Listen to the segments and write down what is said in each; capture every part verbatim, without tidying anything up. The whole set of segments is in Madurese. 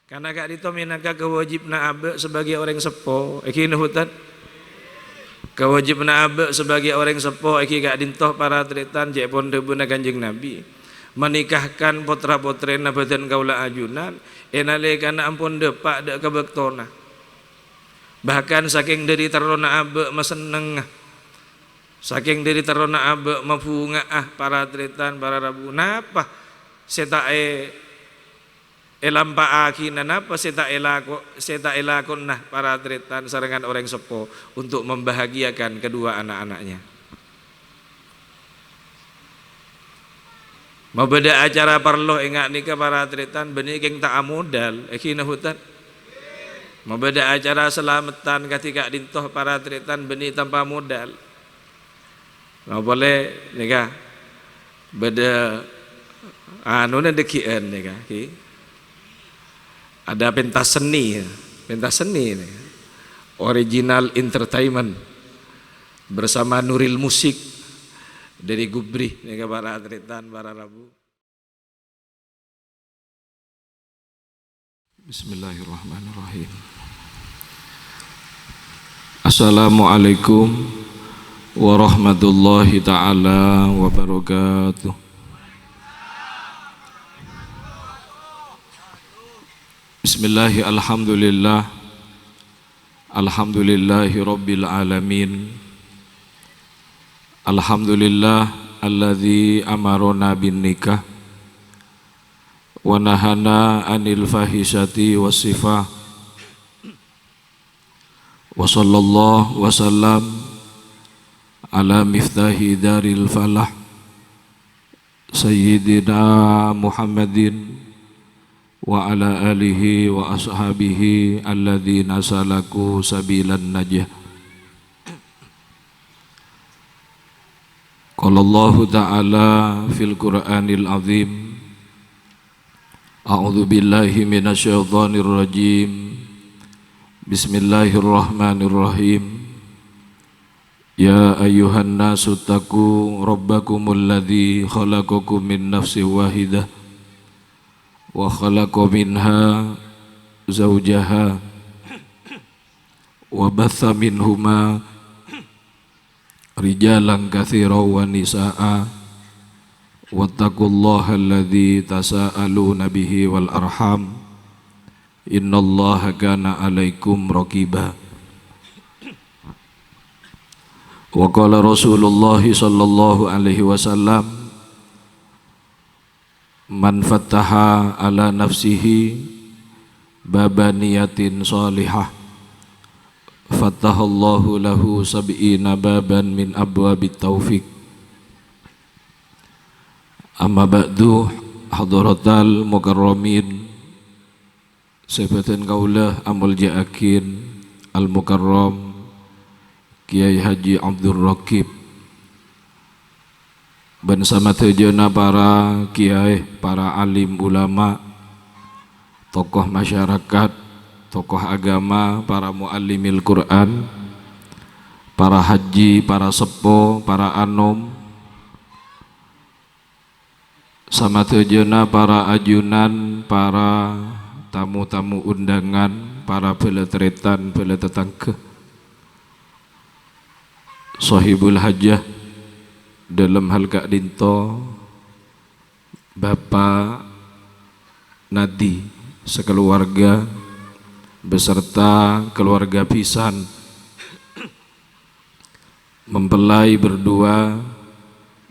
Karna ka'dinto mènangka kawâjibhânna abâ' sabâgâi orèng seppo, èngghi napa bhunten? Kawâjibhânna abâ' sabâgâi orèng seppo èngghi ka'dinto para tarètan, ca'èpon dhâbuna Kanjeng Nabi, "Menikahkan potra-potrèna bhâdhân kaulâ ajunan è nalèkana ampon dâpa' dâ' ka bâktona." Bahkan sakèng dhâri terrona abâ' masennengnga, sakèng dhâri terrona abâ' mabhunga'a, para tarètan, para rabu. Napa sè ta' è-, èlampa'aghina, napa sè ta' èlako-, sè ta' èlakona para tarètan sarengngan orèng seppo untuk membahagiakan kedua anak-anaknya? Mabâdâ acara parlo, enga' nèka para tarètan, bânnè kèng ta' amodal, èngghi napa bhunten? Mabâdâ acara salameddhân kadhi ka'dinto para tarètan, bânnè tanpa modal. Mapolè nèka bâdâ anona dhâggi'ân nèka, ghi. Ada pentas seni, ya. Pentas seni ini. Original Entertainment bersama Nuril Musik dari Gubri, nèka para tarètan, para rabu. Bismillahirrahmanirrahim. Assalamualaikum warahmatullahi taala wabarakatuh. Bismillah, alhamdulillah. Alhamdulillahi rabbil alamin. Alhamdulillah alladzi amarona bin nikah wa nahana anil fahisyati was sifah. Wa sallallahu wa sallam ala miftahi daril falah, Sayyidina Muhammadin wa ala alihi wa ashabihi alladzina salaku sabilan najah. Qala Allahu ta'ala fil Qur'anil Azim, A'udzu billahi minasyaitonir rajim. Bismillahirrahmanirrahim. Ya ayyuhan nasu taqu rabbakumul ladzi khalaqakum min nafsin wahidah wa khalaqa minha zaujaha wa batsa minhuma rijalan katsiran wa nisaa, wattaqullaha alladzi tasaaluna bihi wal arham, innallaha kana 'alaikum raqiba. Wa qala Rasulullah sallallahu alaihi wasallam, "Man fattaha ala nafsihi baba niyatin shalihah, fattahallahu lahu sab'ina baban min abwabit taufiq." Amma ba'du, hadratal mukarramin, sè bhâdhân kaulâ amoljâ'aghin, Al-Mukarram Kiai Haji Abdul Raqib, bân samadhâjâna para kiai, para alim ulama, tokoh masyarakat, tokoh agama, para muallimil Qur'an, para haji, para seppo, para anom, samadhâjâna para ajunan, para tamu-tamu undangan, para bhâlâ tarètan, bhâlâ tatangghâ. Sohibul hajah dâlem hal ka'dinto, Bapa' Nadi sakaluwarga beserta kaluwarga bhisan. Mempelai berdua,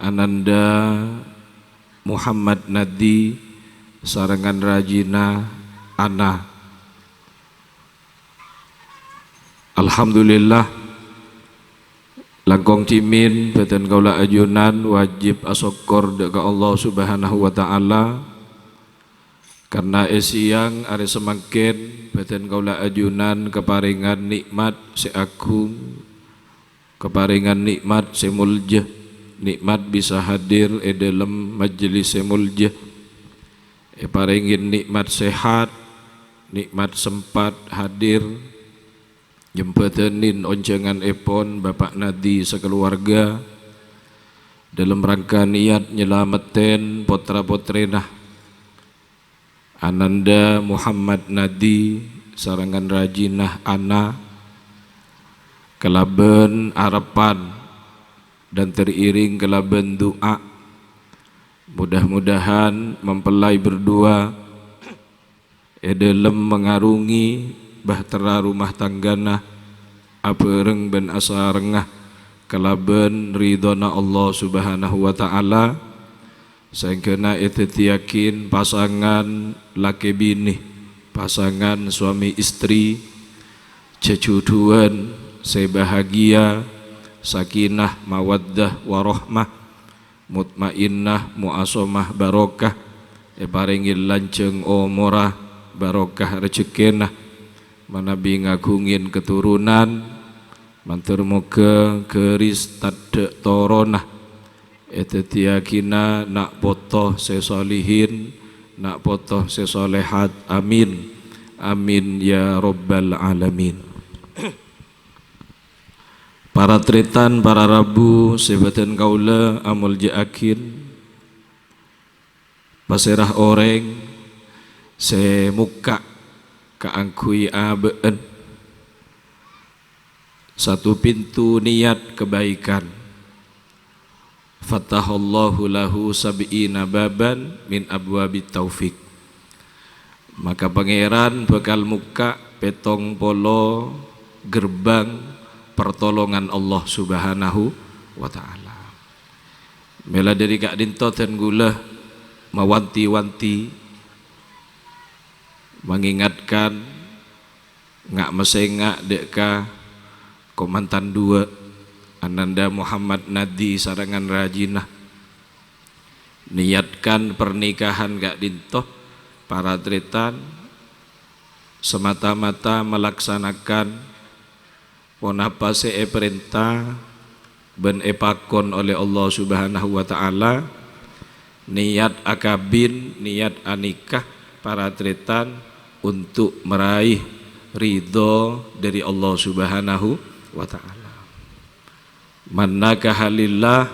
Ananda Muhammad Nadi sarengngan rajina Ana. Alhamdulillah, langkong dhimèn bhâdhân kaulâ ajunan wajib asokkor dâ' ka Allah Subhanahu wa Ta'ala. Karna è sèyang arè samangkèn, bhâdhân kaulâ ajunan kaparèngan nè'mat sè aghung, kaparèngan nè'mat sè molja, nè'mat bisa hadir è dâlem majelis sè molja, èparèngè nè'mat sehat, nè'mat sempat hadir, nyembhâdhânin onjhânganèpon Bapa' Nadi sakaluwarga, dâlem rangka niyat nyalamettèn potra-potrèna. Ananda Muhammad Nadi sarengngan rajina Ana, kalabân arebbhân dan teriring kalabân du'a, mudah-mudahan mempelai berdua è dâlem mangarungè bahtera rumah tanggana abhâreng bân asarengnga kalabân ridhona Allah Subhanahu wa Ta'ala, saèngghâna èdhâddhiyâghin pasangan lakè binè, pasangan suami istri, jhâjhudhuwân sè bahagia, sakinah, mawaddah, warahmah, mutmainnah, mu'asomah, barokah, èparèngè lanjhâng omorra, barokah rejekkèna, manabi ngaghungè katurunan, mandhâr mogâ ghâris tadhâ' toronna, èdhâddhiyâghina na' poto sè solihin, na' poto sè solehat. Amin. Amin ya rabbal alamin. Para tarètan, para rabu sè bâdhân kaulâ amoljâ'âghin, pasèra orèng sè mokka' kaangghuy abâ'na satu pintu niyat kabaikan, fatahallahu lahu sab'ina baban min abwabit taufik. Maka Pangèran bhâkal mokka' pèttong polo gerbang pertolongan Allah Subhanahu wa Ta'ala. Mèla dâri ka'dinto dhân ghulâ mawanti-wanti, mangingatkan, nga' masènga' dâ' ka kamantan duwâ', Ananda Muhammad Nadi sarengngan rajina. Niyatkan pernikahan ka'dinto, para tarètan, semata-mata melaksanakan ponapa sè èparènta bân èpakon oleh Allah Subhanahu wa Ta'ala, niyat akabin, niyat anikah, para tarètan, untuk meraih ridho dâri Allah Subhanahu wa Ta'ala. Man nakaha lillah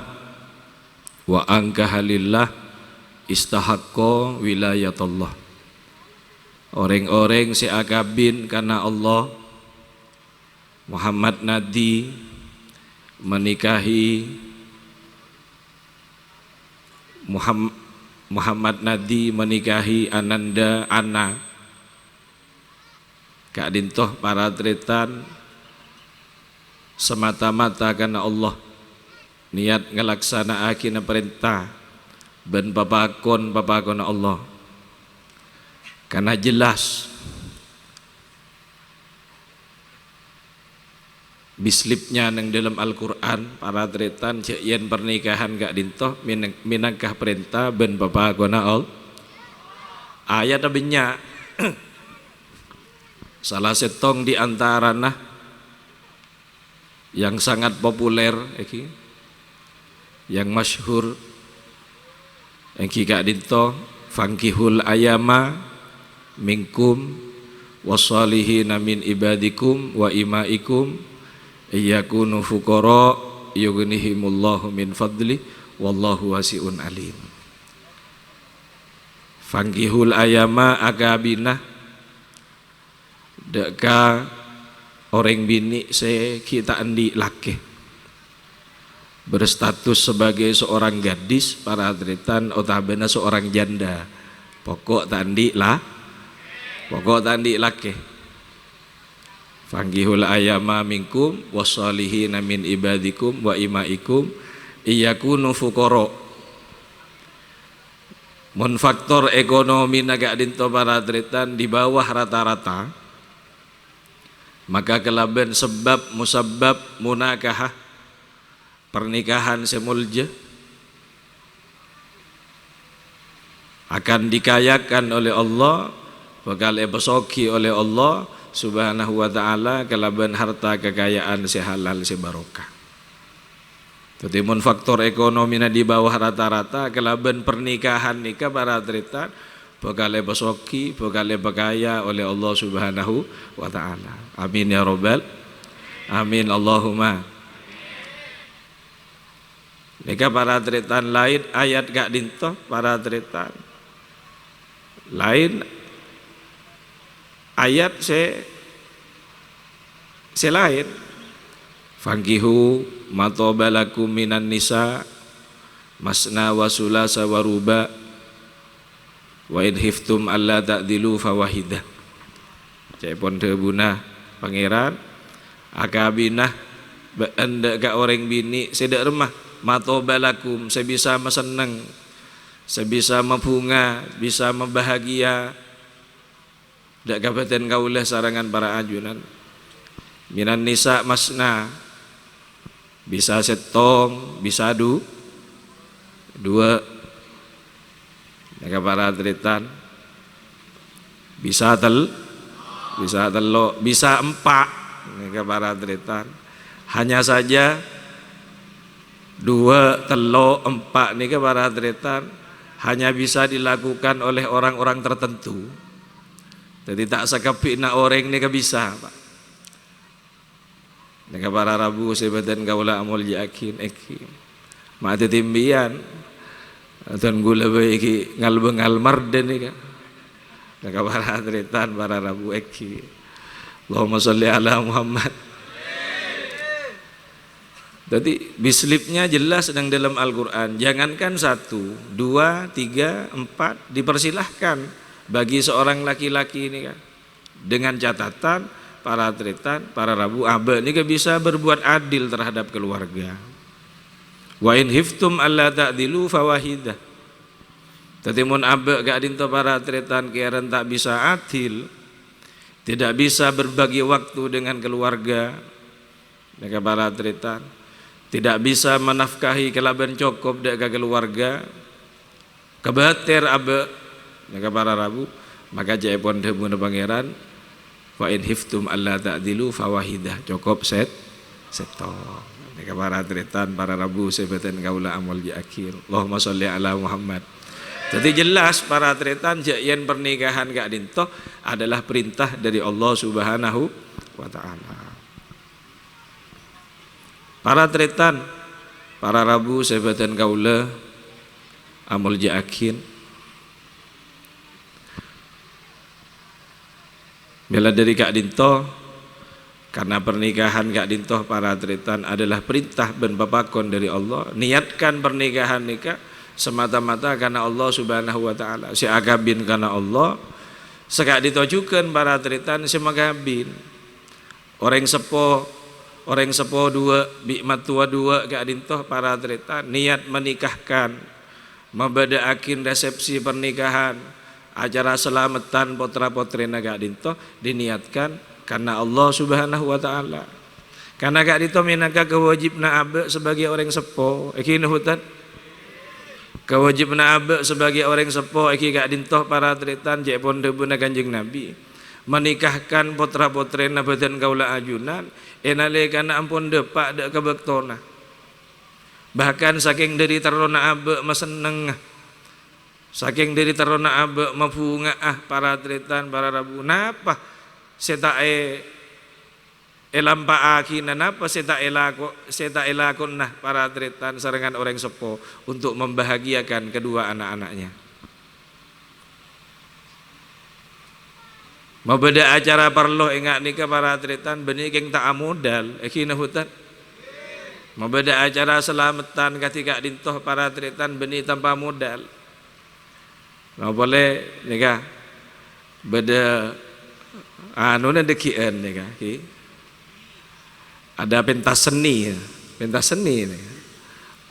wa ankaha lillah istahaqqa wilayatullah. Orèng-orèng sè akabin karna Allah, Muhammad Nadi menikahi Muham-, Muhammad Nadi menikahi Ananda Ana. Ka'dinto para tarètan semata-mata karna Allah, niyat ngalaksana'aghina parènta bân papakon-papakonna Allah. Karna jelas bislipnya neng dâlem Al-Qur'an, para tarètan, jhâ' yèn pernikahan ka'dinto mèneng-, mènangka parènta bân papakonna Allah. Ayadhâ bânnya'. Sala sèttong di antarana yang sangat populer, èngghi, yang masyhur, èngghi ka'dinto, "Fankihul ayama minkum wassalihina min ibadikum wa imaikum, iyakunu fuqara yughnihimullahu min fadli, wallahu wasi'un alim." Fankihul ayama, akabina dâ' ka orèng binè' sè ghi' ta' andi' lakè. Berstatus sebagai seorang gadis, para tarètan, otabâna seorang janda. Pokok ta' andi' la-, pokok ta' andi' lakè. Fankihul ayama minkum wassalihina min ibadikum wa imaikum iyakunu fuqara. Mon faktor ekonomina ka'dinto para tarètan di bawah rata-rata, maka kalabân sebab musabbab munakaha, pernikahan sè molja, akan dikayakan oleh Allah, bhâkal èpasoghi oleh Allah Subhanahu wa Ta'ala kalabân harta kakaja'an sè halal sè barokah. Dhâddhi, mon faktor ekonomina di bawah rata-rata, kalabân pernikahan nèka para tarètan bhâkal èpasoghi, bhâkal èpakaya oleh Allah Subhanahu wa Ta'ala. Amin ya rabbal, amin, Allahumma. Nèka para tarètan, laèn ayat ka'dinto, para tarètan. Laèn ayat sè, sè laèn. "Fankihu ma thaba lakum minan nisa masna wa sulasa wa ruba, wa in khiftum alla ta'dilu fawahidah." Ca'èpon dhâbuna Pangèran, "Akabina bâ'ân dâ' ka orèng binè' sè dâ' remma, ma thaba lakum, sè bisa masenneng, sè bisa mabhunga, bisa mabahagia, dâ' ka bâdân kaulâ sarengngan para ajunan. Minan nisa masna, bisa sèttong, bisa du-, duwâ'." Nèka para tarètan. Bisa tel-, bisa tello', bisa empa'. Nèka para tarètan. Hanya saja duwâ', tello', empa' nèka para tarètan hanya bisa dilakukan oleh orang-orang tertentu. Jadi ta' sakabbhina orèng nèka bisa, Pak. Nèka para rabu sè bâdân kaulâ amolja'aghi nèka. Ma' dhâddhi mbiyan. Dhân kaulâ bhâi ghi' ngal-bângal mardhâ nèka. Nèka para tarètan, para rabu èngghi. Allahumma sholli ala Muhammad. Jadi, bislibnya jelas neng dalam Al-Quran. Jangankan satu, dua, tiga, empat, dipersilahkan bagi seorang laki-laki ini kan. Dengan catatan, para tarètan, para rabu, abâ' nèka bisa berbuat adil terhadap keluarga. "Wa in khiftum alla ta'dilu fawahidah." Dhâddhi, mon abâ' ka'dinto para tarètan kèran ta' bisa adil, tidak bisa berbagi waktu dengan keluarga, nèka para tarètan, tidak bisa menafkahi kalabân cokop dâ' ka keluarga, kabâtèr abâ', nèka para rabu, maka ca'èpon dhâbuna Pangèran, "Fa in khiftum alla ta'dilu fawahidah," cokop sèt-, sèttong. Nèka para tarètan, para rabu sè bâdân kaulâ amolja'aghi. Allahumma sholli ala Muhammad. Jadi jelas para tarètan, jâ' yèn pernikahan ka'dinto adalah perintah dari Allah Subhanahu wa Ta'ala. Para tarètan, para rabu sè bâdân kaulâ amolja'aghi. Mèla dhâri ka'dinto, karena pernikahan ka'dinto, para tarètan, adalah perintah bân papakon dhâri Allah. Niatkan pernikahan nèka semata-mata karena Allah Subhanahu wa Ta'ala. Sè akabin karena Allah, sè ka'dinto jhughân, para tarètan, sè makabin. Orèng seppo, orèng seppo duwâ', bi' mattowa duwâ' ka'dinto para tarètan niat menikahkan, mabâdâ'aghi resepsi pernikahan, acara salameddhân pottra-pottrèna ka'dinto diniatkan karena Allah Subhanahu wa Ta'ala. Karena ka'dinto mènangka kawâjibhânna abâ' sebagai orèng seppo, èngghi napa bhunten? Kawâjibhânna abâ' sebagai orèng seppo èngghi ka'dinto para tarètan, ca'èpon dhâbuna Kanjeng Nabi. Menikahkan pottra-pottrèna bâdân kaulâ ajunan è nalèkana ampon dâpa' dâ' ka bâktona. Bahkan sakèng dhâri terrona abâ' masennengnga, sakèng dhâri terrona abâ' mabhunga'a para tarètan, para rabu. Napa sè ta' è-, èlampa'aghina, napa sè ta' èlako-, sè ta' èlakona para tarètan sarengngan orèng seppo untuk membahagiakan kedua anak-anaknya? Mabâdâ acara parlo ènga' nèka para tarètan, bânnè kèng ta' amodal, èngghi napa bhunten? Mabâdâ acara salameddhân kadhi ka'dinto para tarètan, bânnè tanpa modal. Nah, polè nèka bâdâ anona dhâggi'ân nèka, ghi. Ada pentas seni, ya. Pentas seni ini.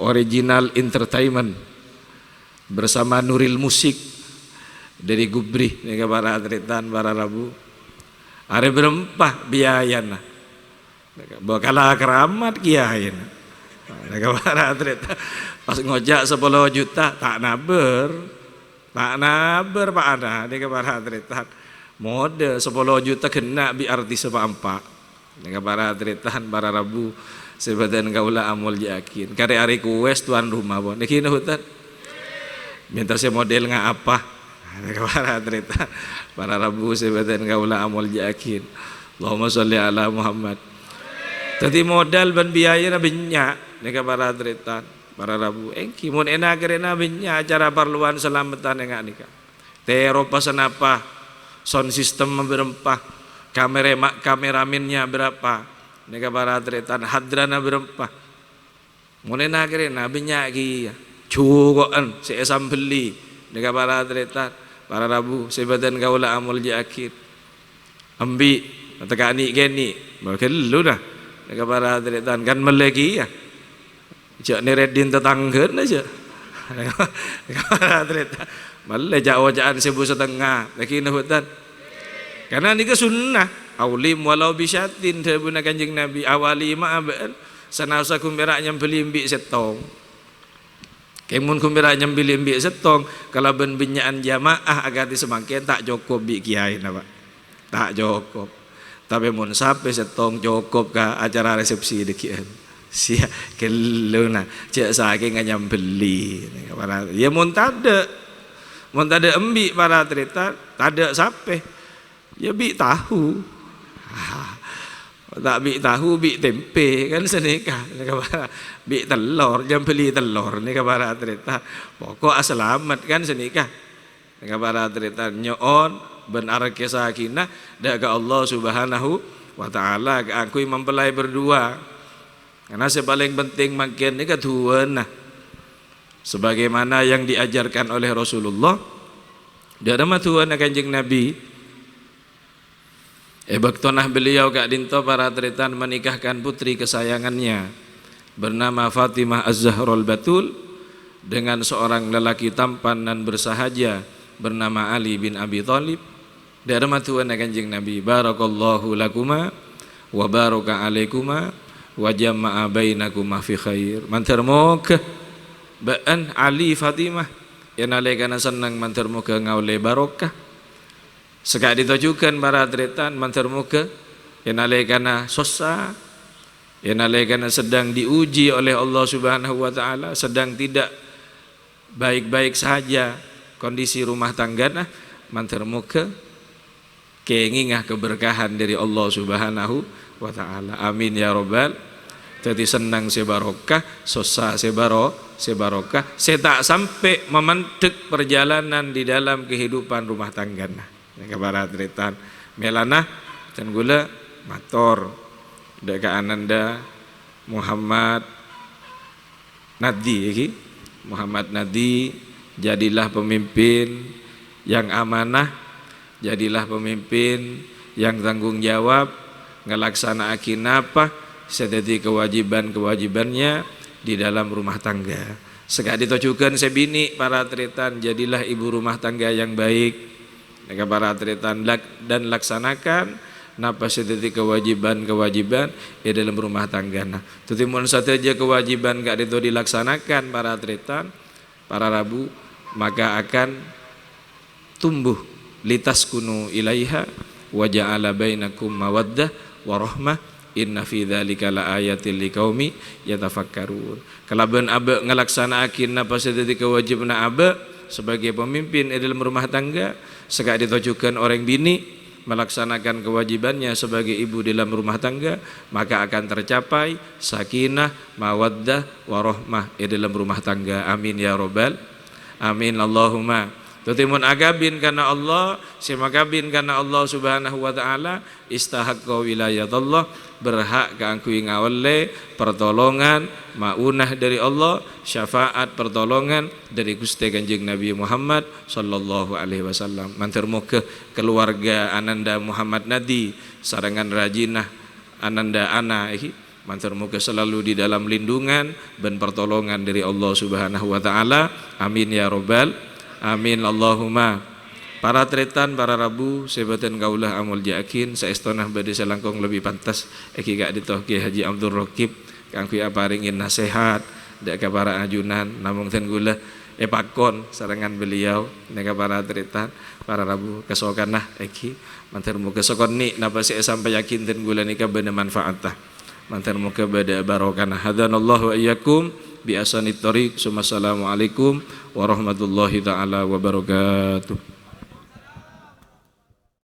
Original Entertainment bersama Nuril Musik dari Gubri, nèka para tarètan, para rabu. Arè bârâmpa biayana? Bâkala keramat kiyaèna. Nèka para tarètan. Pas ngoca' sapolo juta, ta' nabâr. Ta' nabâr, Pak Ana, nèka para tarètan. Modâ sapolo juta ghenna' bi' artis pa-empa'. Nèka para tarètan, para rabu sè bâdân kaulâ amolja'aghi. Karè arè kuwès tuan rumah, pon. Nèka napa bhunten? Mènta sè model nga' apa? Nèka para tarètan, para rabu sè bâdân kaulâ amolja'aghi. Allahumma sholli ala Muhammad. Dhâddhi modal bân biayana bânnya', nèka para tarètan, para rabu. Èngghi, mon è naghârâna bânnya' acara parlowan salameddhân ènga' nèka. Tèro pèsanapa, Sound system bârâmpa, kamere-, ma-, kameramennya berapa? Nèka para tarètan, hadrana bârâmpa? Molaè na-, karena bânnya' kèya. Juko'en sè èsambelli. Nèka para tarètan, para rabu sè bâdhân kaulâ amoljâ'aghi. Embi', ta' kani'-kènè', ma' ghâllu na. Nèka para tarètan, kan mellè kèya. Jhâ' nèrèdin tatangghâna jhâ'. Nèka para tarètan, mellè ca'-oca'an sèbu satengnga. Lagi nabhutan. Karena nèka sunnah. "Aulim walau bisyatin," dhâbuna Kanjeng Nabi, "awali ma'a bâ'en." Sanasa ghun pèra' nyambelli embi' sèttong. Kèng mon ghun pèra' nyambelli embi' sèttong, kalabân bânnya'an jamaah akadhi samangkèn ta' cokop bi' kèyaèna, Pak. Ta' cokop. Tapè mon sapè sèttong cokop ka acara resepsi dhâggi'ân. Siya, ghâllu na, jhâ' sakènga nyambelli. Para, ya mon tadâ', mon tadâ' embi' para tarètan, tadâ' sapè. Ya bi' tahu. Ah, ta' bi' tahu, bi' tempe, kan sanèka. Nèka para, bi' tellor, nyambelli tellor. Nèka para tarètan. Pokok asalamet, kan sanèka. Nèka para tarètan, nyo'on bân arèya sakinah dâ' ka Allah Subhanahu wa Ta'ala kaangghuy mempelai berdua. Karena sè palèng penting mangkèn nèka du'âna. Sebagaimana yang diajarkan oleh Rasulullah, dâ' remma du'âna Kanjeng Nabi. È bâktona beliau ka'dinto para tarètan menikahkan putri kesayangannya bernama Fatimah Az-Zahra'ul Batul dengan seorang lelaki tampan dan bersahaja bernama Ali bin Abi Thalib. Dâ' remma du'âna Kanjeng Nabi, "Barakallahu lakuma wa baraka alaikuma wa jama'a bainakuma fi khair." Mandhâr moghâ bâ'en Ali Fatimah è nalèkana senneng mandhâr moghâ ngaollè barokah. Saka'dinto jhughân para tarètan mandhâr moghâ è nalèkana sossa, è nalèkana sedang diuji oleh Allah Subhanahu wa Ta'ala, sedang tidak baik-baik saja kondisi rumah tanggana, mandhâr moghâ kèngènga keberkahan dâri Allah Subhanahu wa Ta'ala. Amin ya rabbal. Dhâddhi senneng sè barokah, sossa sè baro-, sè barokah, sè ta' sampè' memendek perjalanan di dalam kehidupan rumah tanggana. Nèka para tarètan. Mèlana, dhân kaulâ mator dâ' ka Ananda Muhammad Nadi, ya, Ki? Muhammad Nadi, jadilah pemimpin yang amanah, jadilah pemimpin yang tanggung jawab, ngalaksana'aghi napa sè dhâddhi kewajiban-kewajibannya di dalam rumah tangga. Saka'dinto jhughân sè binè', para tarètan, jadilah ibu rumah tangga yang baik. Nèka para tarètan lak-, dan laksanakan napa sè dhâddhi kewajiban-kewajiban è dâlem rumah tanggana. Dhâddhi mon sadhâjâ kewajiban ka'dinto dilaksanakan para tarètan, para rabu, maka akan tumbuh, "Litaskunu ilaiha wa ja'ala bainakum mawaddah wa rahmah, inna fi dzalika laayatil liqaumi yatafakkarun." Kalabân abâ' ngalaksana'aghi napa sè dhâddhi kawâjibânna abâ' sebagai pemimpin è dâlem rumah tangga, saka'dinto jhughân orèng binè' melaksanakan kewajibannya sebagai ibu dalam rumah tangga, maka akan tercapai sakinah, mawaddah, warahmah è dâlem rumah tangga. Amin ya rabbal amin, Allahumma. Dhâddhi mon akabin karna Allah, sè makabin karna Allah Subhanahu wa Ta'ala, istahaqqa wilayatullah, berhak kaangghuy ngaollè pertolongan, maunah dâri Allah, syafaat, pertolongan dâri Ghustè Kanjeng Nabi Muhammad sallallahu alaihi wasallam. Mandhâr moghâ keluarga Ananda Muhammad Nadi sarengan rajina Ananda Ana, èghi, mandhâr moghâ selalu di dalam lindungan bân pertolongan dâri Allah Subhanahu wa Ta'ala. Amin ya rabbal amin, Allahumma. Para tarètan, para rabu, sè bâdhân kaulâ amoljâ'aghin, saèstona bâdâ sè langkong lebbi pantes èghi ka'dinto Kiai Haji Abdul Raqib kaangghuy aparèngè nasèhat dâ' ka para ajunan, namong dhân kaulâ èpakon sarengan beliau, nèka para tarètan, para rabu, kasokanna èghi. Mandhâr moghâ sakonè' napa sè èsampèyaghi dhân kaulâ nèka bâdâ manfaatta. Mandhâr moghâ bâdâ barokana. Hadanallahu wa iyyakum bi ahsanit thariq. Summa assalamu alaikum warahmatullahi ta'ala wabarakatuh.